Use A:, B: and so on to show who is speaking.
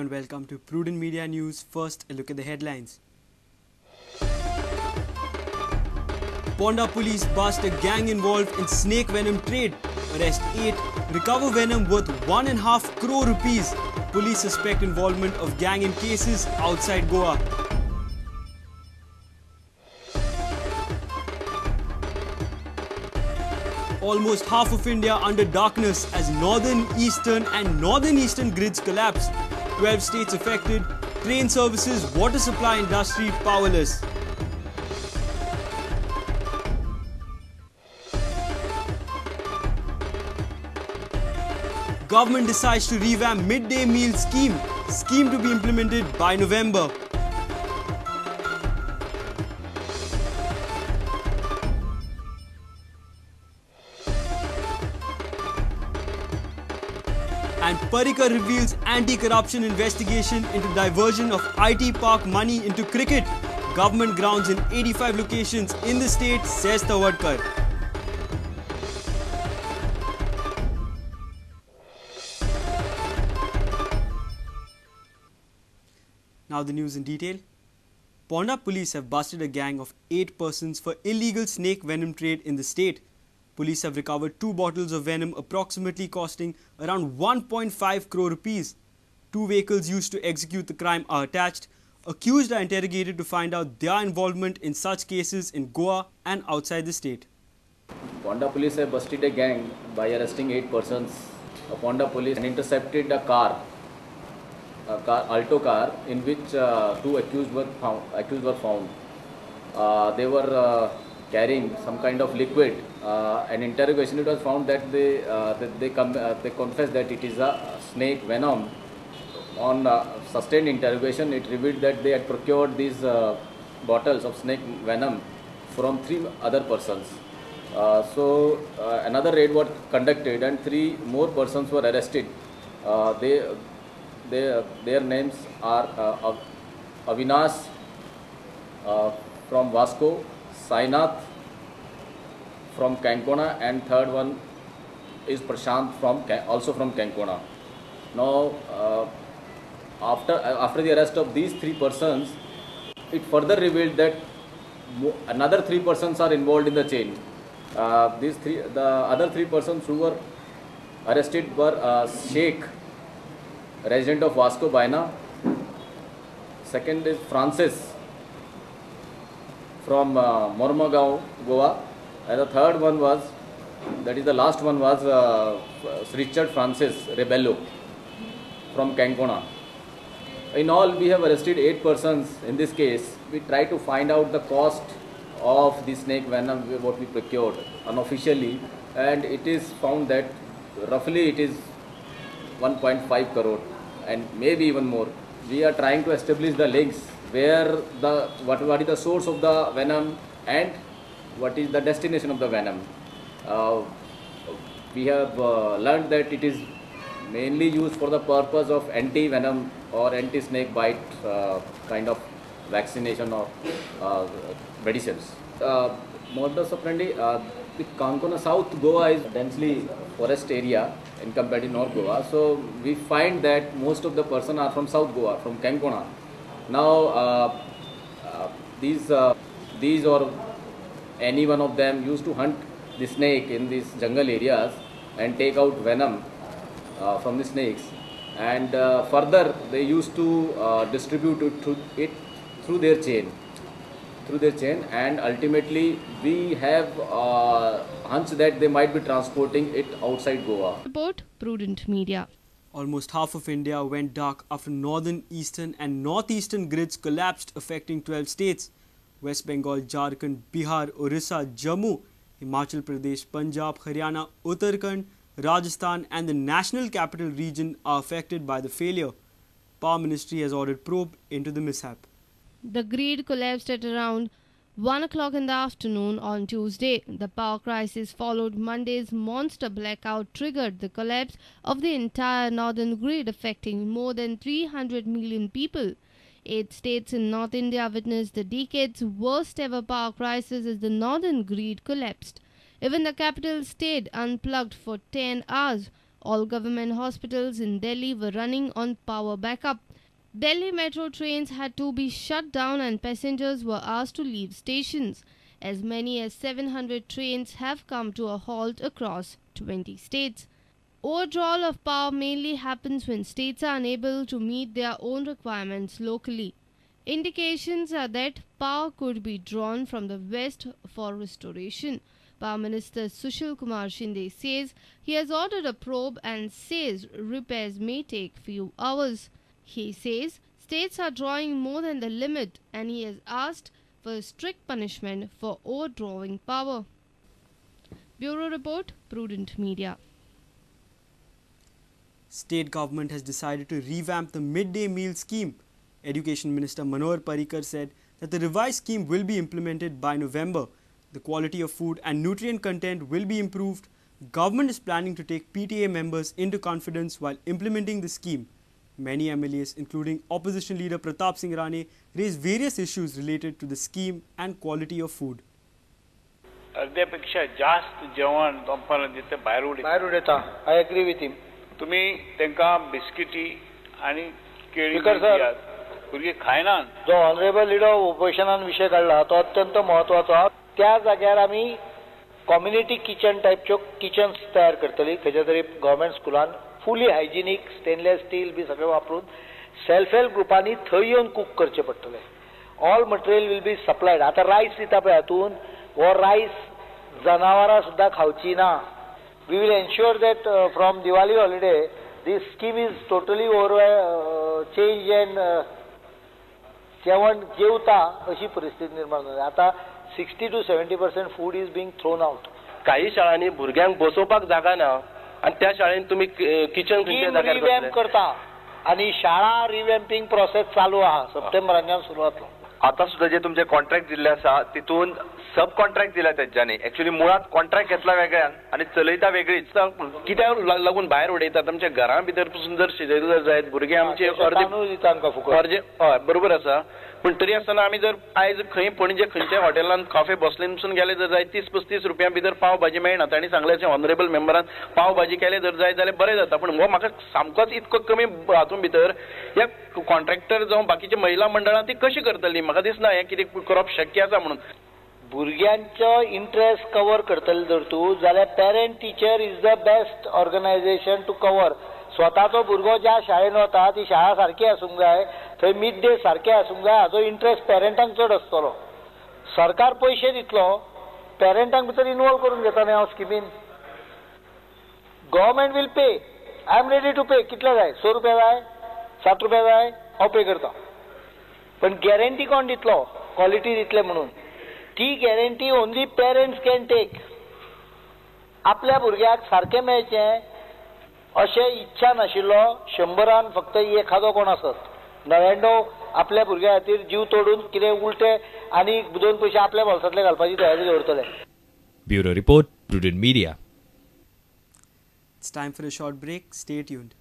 A: and welcome to Prudent Media News. First, a look at the headlines. Ponda police bust a gang involved in snake venom trade. Arrest 8, recover venom worth 1.5 crore rupees. Police suspect involvement of gang in cases outside Goa. Almost half of India under darkness as northern, eastern and northern eastern grids collapse. 12 states affected, train services, water supply industry powerless. Government decides to revamp midday meal scheme, scheme to be implemented by November. And Parrikar reveals anti-corruption investigation into diversion of IT park money into cricket. Government grounds in 85 locations in the state, says Tawadkar. Now the news in detail. Ponda police have busted a gang of 8 persons for illegal snake venom trade in the state. Police have recovered 2 bottles of venom approximately costing around 1.5 crore rupees. 2 vehicles used to execute the crime are attached. Accused are interrogated to find out their involvement in such cases in Goa and outside the state.
B: Ponda police have busted a gang by arresting 8 persons. Ponda police intercepted a car, Alto car, in which 2 accused were found. They were carrying some kind of liquid. And interrogation, it was found that they confessed that it is a snake venom. On sustained interrogation, it revealed that they had procured these bottles of snake venom from 3 other persons. So another raid was conducted and 3 more persons were arrested. Their names are Avinash from Vasco, Sainath from Kankona, and third one is Prashant from also from Kankona. Now, after the arrest of these 3 persons, it further revealed that another 3 persons are involved in the chain. The other 3 persons who were arrested were Sheikh, resident of Vasco Baina. Second is Francis from Mormugao, Goa, and the third one was, that is the last one was Richard Francis Rebello from Kankona. In all, we have arrested 8 persons in this case. We try to find out the cost of the snake venom what we procured unofficially, and it is found that roughly it is 1.5 crore and maybe even more. We are trying to establish the links where the what is the source of the venom and what is the destination of the venom. We have learned that it is mainly used for the purpose of anti-venom or anti-snake bite kind of vaccination or medicines. Modus operandi, the Kankona South Goa is densely forest area in compared to North Goa. So we find that most of the person are from South Goa, from Kankona. Now these or any one of them used to hunt the snake in these jungle areas and take out venom from the snakes, and further they used to distribute it through their chain, and ultimately we have hunch that they might be transporting it outside Goa.
C: Report, Prudent Media.
A: Almost half of India went dark after northern, eastern and northeastern grids collapsed, affecting 12 states. West Bengal, Jharkhand, Bihar, Orissa, Jammu, Himachal Pradesh, Punjab, Haryana, Uttarakhand, Rajasthan and the National Capital Region are affected by the failure. Power Ministry has ordered probe into the mishap.
C: The grid collapsed at around 1 o'clock in the afternoon on Tuesday. The power crisis followed Monday's monster blackout triggered the collapse of the entire northern grid, affecting more than 300 million people. 8 states in North India witnessed the decade's worst ever power crisis as the northern grid collapsed. Even the capital stayed unplugged for 10 hours. All government hospitals in Delhi were running on power backup. Delhi metro trains had to be shut down and passengers were asked to leave stations. As many as 700 trains have come to a halt across 20 states. Overdrawal of power mainly happens when states are unable to meet their own requirements locally. Indications are that power could be drawn from the west for restoration. Power Minister Sushil Kumar Shinde says he has ordered a probe and says repairs may take few hours. He says states are drawing more than the limit and he has asked for strict punishment for overdrawing power. Bureau Report, Prudent Media.
A: State government has decided to revamp the midday meal scheme. Education Minister Manohar Parrikar said that the revised scheme will be implemented by November. The quality of food and nutrient content will be improved. Government is planning to take PTA members into confidence while implementing the scheme. Many MLAs, including opposition leader Pratap Singh Rane, raised various issues related to the scheme and quality of food.
D: अर्ध्यापेक्षा जास्त जेवण दनपारां दिता भायर उडयता.
E: भायर उडयता. I agree with him.
D: तुमी तांकां बिस्किटी आनी केळी दियात, भुरगीं खायनात.
E: जो ऑनरेबल लिडर ऑपोजिशनान विशय काडला तो अत्यंत म्हत्वाचो. त्या जाग्यार आमी कम्युनिटी किचन टायपच्यो किचन्स तयार करतली खंयच्या तरी गव्हर्मेंट स्कुलान, फुली हायजिनीक, स्टेनलेस स्टील बी सगळें वापरून सेल्फ हेल्प ग्रुपांनी थंय येवन कूक करचें पडटलें. All material will be supplied. आतां रायस दिता पळय हातून, हो रायस जनावरां सुद्दां खावची ना. We will ensure that from Diwali holiday this scheme is totally over change and जेवण जेवता अशी परिस्थिती निर्माण जाली. आतां 60 to 70% food is being thrown out.
F: काही शाळांनी भुरग्यांक बसोवपाक जागा ना आनी त्या शाळेन तुमी किचन
E: रिवॅम्प करता आनी शाळा रिवॅम्पिंग प्रोसेस चालू आहा, सप्टेंबराच्यान सुरू जातलो.
G: आतां सुद्दां जे तुमचे कॉन्ट्रॅक्ट दिल्ले आसा तितून सब कॉन्ट्रॅक्ट दिला तेंच्यांनी. एक्चुअली मुळात कॉन्ट्रॅक्ट घेतला वेगळ्यान आनी चलयता वेगळीच.
F: कित्याक लागून भायर उडयतात? आमच्या घरां भितर पसून जर शिजयले जायत भुरगे आमचे अर्दे, हय बरोबर आसा, पूण तरी आसतना आमी जर आयज खंय पणजे खंयच्या हॉटेलान कॉफे बसलेन पसून गेले जर जायत 30-35 रुपया भितर पाव भाजी मेळना. तांणी सांगलें ऑनरेबल मेंबरान पाव भाजी केले जर जायत जाल्यार बरें जाता, पूण हो म्हाका सामकोच इतको कमी हातूंत भितर ह्या कॉन्ट्रॅक्टर जावं बाकीच्या महिला मंडळां ती कशी करतली? म्हाका दिसना हें कितें करप शक्य आसा म्हणून.
E: भुरग्यांचो इंट्रस्ट कवर करतले जर तूं जाल्यार parent teacher is the best organisation to cover. स्वताचो भुरगो ज्या शाळेन वता ती शाळा सारकी आसूंक जाय, थंय मिड डे सारकें आसूंक जाय, हाचो इंट्रस्ट पेरंटांक चड आसतलो. सरकार पयशे दितलो, पेरंटांक भितर इनवॉल्व करून घेता न्ही हांव स्किमीन. Government will pay, I am ready to pay. कितले जाय? 100 रुपया जाय, 7 रुपया जाय, हांव पे करता. पण गॅरंटी कोण दितलो क्वॉलिटी दितले म्हणून? ती guarantee only parents can take. आपल्या भुरग्याक सारकें मेळचें अशें इच्छा नाशिल्लो 100 फक्त एखादो कोण आसत. 99 आपल्या भुरग्या खातीर जीव तोडून कितें उलटे आनी 2 पयशे आपल्या बोल्सांतले घालपाची तयारी दवरतले.
H: Bureau report, Prudent Media.
A: It's time for a short break. Stay tuned.